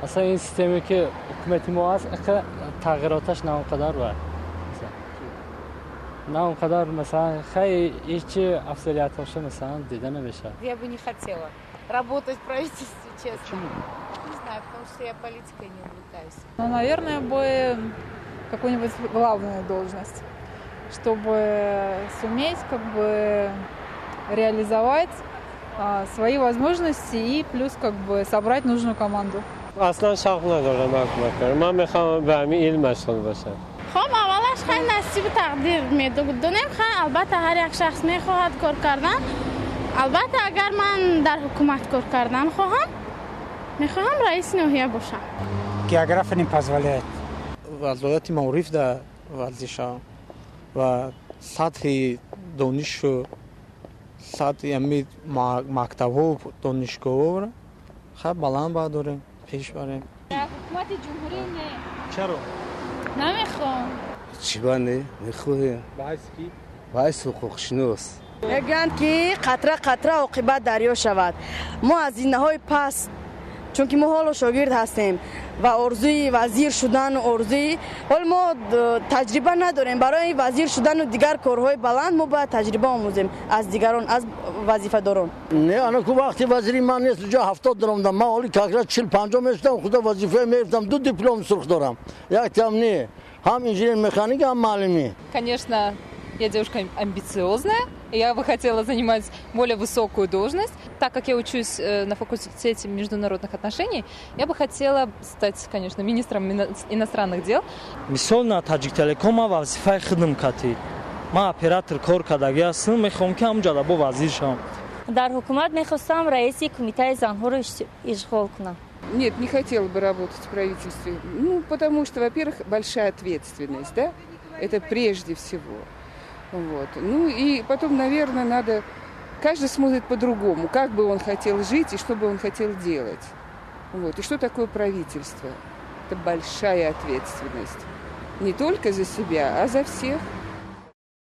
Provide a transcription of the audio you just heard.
Аслан ин системе ки ҳукумати мо аст, тағйироташ на он қадар ва на он қадар, масалан, хай, ҳеҷ афзалиятҳоша, масалан, дида намешавад. Я бы не хотела работать в правительстве, честно. Почему? Не знаю, потому что я политикой не увлекаюсь. Ну, наверное, бы какую-нибудь главную должность, чтобы суметь как бы реализовать свои возможности и плюс как бы собрать нужную команду. Аслан шавқ надорам ҳукумат кор. Ман мехоҳам ба ҳамин илм машғул бошам. Хоб, аввалаш, хай, насибу тақдир медонем. Хай, албатта, ҳар як шахс мехоҳад кор кардан. Албатта, агар ман дар ҳукумат кор кардан хоҳам, мехоҳам раиси ноҳия бошам. География не позволяет. Вазорати маориф дар варзиша ва сатҳи донишу сатҳи ҳами мактабҳо, донишгоҳҳоро хай баланд бардорем, пеш барем. Дар ҳукумати ҷумҳурӣ не. Чаро? Намехоҳам. Чиба не мехоҳем? Ба ҳайси ки? Ба ҳайси ҳуқуқшинос. Мегӯянд, ки қатра қатра оқибат дарё шавад. Мо аз зинаҳои паст, чунки мо ҳоло шогирд ҳастем ва орзуи вазир шудану орзуи ҳол мо таҷриба надорем. Барои вазир шудану дигар корҳои баланд мо бояд таҷриба омӯзем аз дигарон, аз вазифадорон. Не, ана ку вақти вазири ман нест, ҷо 70 даромадам. Ман ҳоли как раз 40-50 мешудам, худо вазифа меёфтам. Ду диплом сурх дорам, яктам не, ҳам инженер механик, ҳам маълимӣ. Конечно, я девушка амбициозная, и я бы хотела занимать более высокую должность. Так как я учусь на факультете международных отношений, я бы хотела стать, конечно, министром иностранных дел. Мисол, на Таҷиктелеком ман вазифаи хидм катӣ, ман оператор кор кардагӣ ҳастам, мехоҳам, ки ҳамҷода бо вазир шавам. Дар ҳукумат мехостам раиси кумитаи занҳоро ишғол кунам. Нет, не хотела бы работать в правительстве. Ну, потому что, во-первых, большая ответственность, да? Это прежде всего. Вот. Ну и потом, наверное, надо. Каждый смотрит по-другому, как бы он хотел жить и что бы он хотел делать. Вот. И что такое правительство? Это большая ответственность. Не только за себя, а за всех.